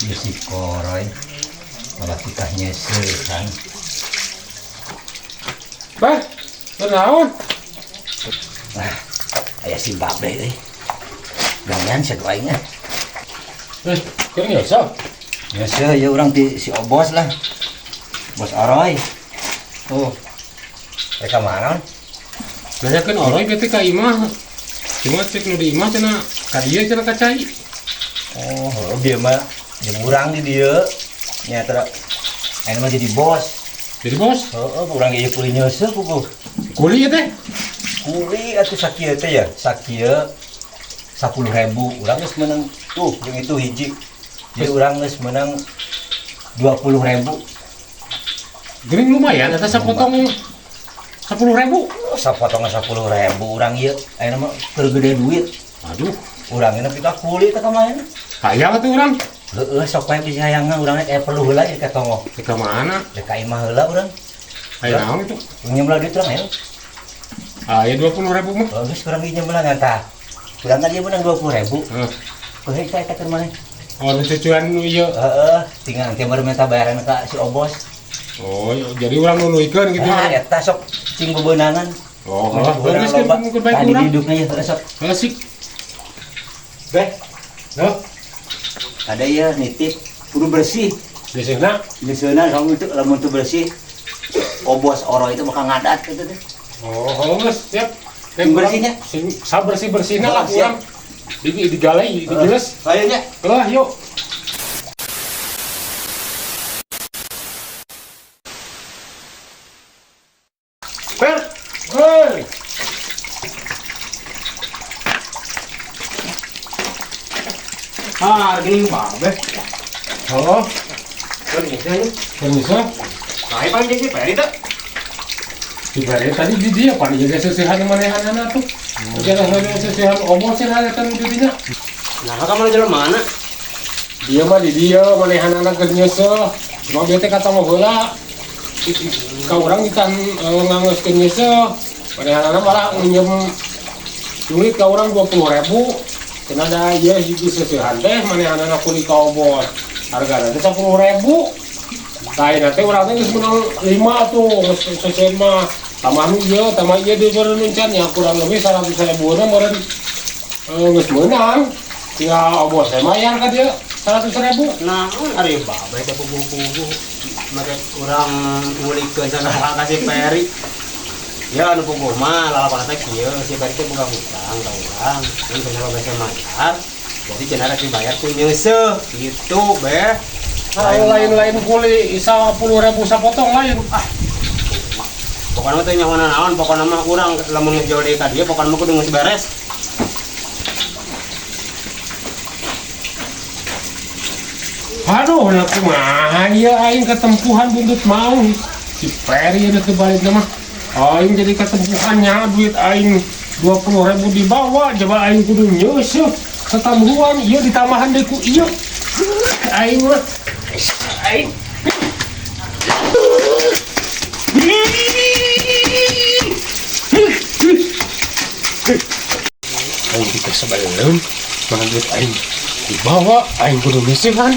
Ieu si Koroy malah kita nyeseuhan. Bah, naon? Nah, aya si Babe euy. Gawean sia ku aing ah. Eh, keur nyesel. Nyeseuh ya urang ti si Obos lah. Bos Oroy. Oh, Rek ka mana? nanyakeun Oroy berarti ka imah. Cuma cek nu di imah cenah ka dieu cenah ka cai. Oh, heuh bieu mah jeung urang di dieu. Nya teh aing mah jadi bos. Jadi bos, Heeh, urang ge ieu kuli nyeuseuh puguh. Kuli ieu teh. Kuli atuh sakieu teh ya, sakieu 10.000. Urang geus meunang tuh jeung itu hiji. Jadi urang geus meunang 20.000. Geuning lumayan eta sapotong 10.000. Oh, sapotongna 10.000 urang ieu. Ayeuna mah keur gede duit. Aduh, Urang ini pika kuli teh kemarin. Hayang atuh urang. Heeh, sok wae bisa hayangna urang aya perlu heula ieu ka tonggoh. Ka mana? Rek ka imah heula urang. Aya naon itu? Nyemelah duit urang ayo. Aya 20.000 mah. Oh, geus urang ge nyemelah ngantah. Urang kan ieu meunang 20.000. Heeh. Kuhe eta eta keur maneh. Oh, nu cucuan nu ieu. Heeh, tinggal engke baru minta bayaran ka si Obos. Oh, jadi urang nuluykeun gitu. Ah, eta sok cing bebeunangan. Oh, heeh. Urang Geus loba. keur bae Tadi urang. didukna ieu heuh sok. Asik. Beh, Heuh, ada ya nitip kudu bersih. biasana. Biasana kamu itu lamun teu bersih Obos Oro itu bakal ngadat gitu teh. Oh, heuh geus, siap. Sing bersihnya? Sing sabersih-bersihna lah Oh, siap. urang. Di digalai, digeles. Ayo nya. Lah, yuk. Per, hei. Ah, gini babe. Oh, Keur nyesel. pemirsa, Nah, paling jeung si Peri teh. di bare tadi di dia pan jaga seusehan manehanana tuh. Jaga seusehan obos cenah eta nu didinya. Nah, kamu jalan mana? Dia mah di dia manehanana keur nyeuseuh. Cuma dia teh kata mah heula. Ka urang ditan nganggeuskeun nyeuseuh. Manehanana malah nginjem duit ka urang 20.000. Cenah da ieu hiji seusehan teh manehanana kuli ka obos. Hargana teh 10.000. Tah ayeuna teh urang teh geus meunang 5 tuh geus seusehan mah. Tambah nu ieu, tambah ieu deui meureun encan nya kurang lebih 100.000 na meureun geus meunang. Tinggal obos teh mayar ka dieu 100.000. Nah, ari babe teh puguh-puguh. Make urang ngulikeun sagala ka si Peri. Ya anu puguh mah lalakon teh kieu, si Peri teh boga hutang ka urang. Mun cenah bae mayar. Jadi cenah rek dibayar ku nyeuseuh gitu, beh. Kalau lain-lain kuli 10.000 sapotong lain. Ah. Pokokna mah teu nyaho naon, pokokna mah urang lamun ngejual deui ka dieu pokokna mah kudu geus beres. Aduh, nah kumaha ieu aing ketempuhan buntut mau. Si Peri ada kebalik mah. Aing jadi ketempuhannya duit aing 20.000 dibawa, coba aing kudu nyeuseuh ketambuhan ieu ditambahan deui ku ieu. Aing mah aing. Aing dikasebaleun, mana duit aing dibawa, aing kudu nyeuseuhan.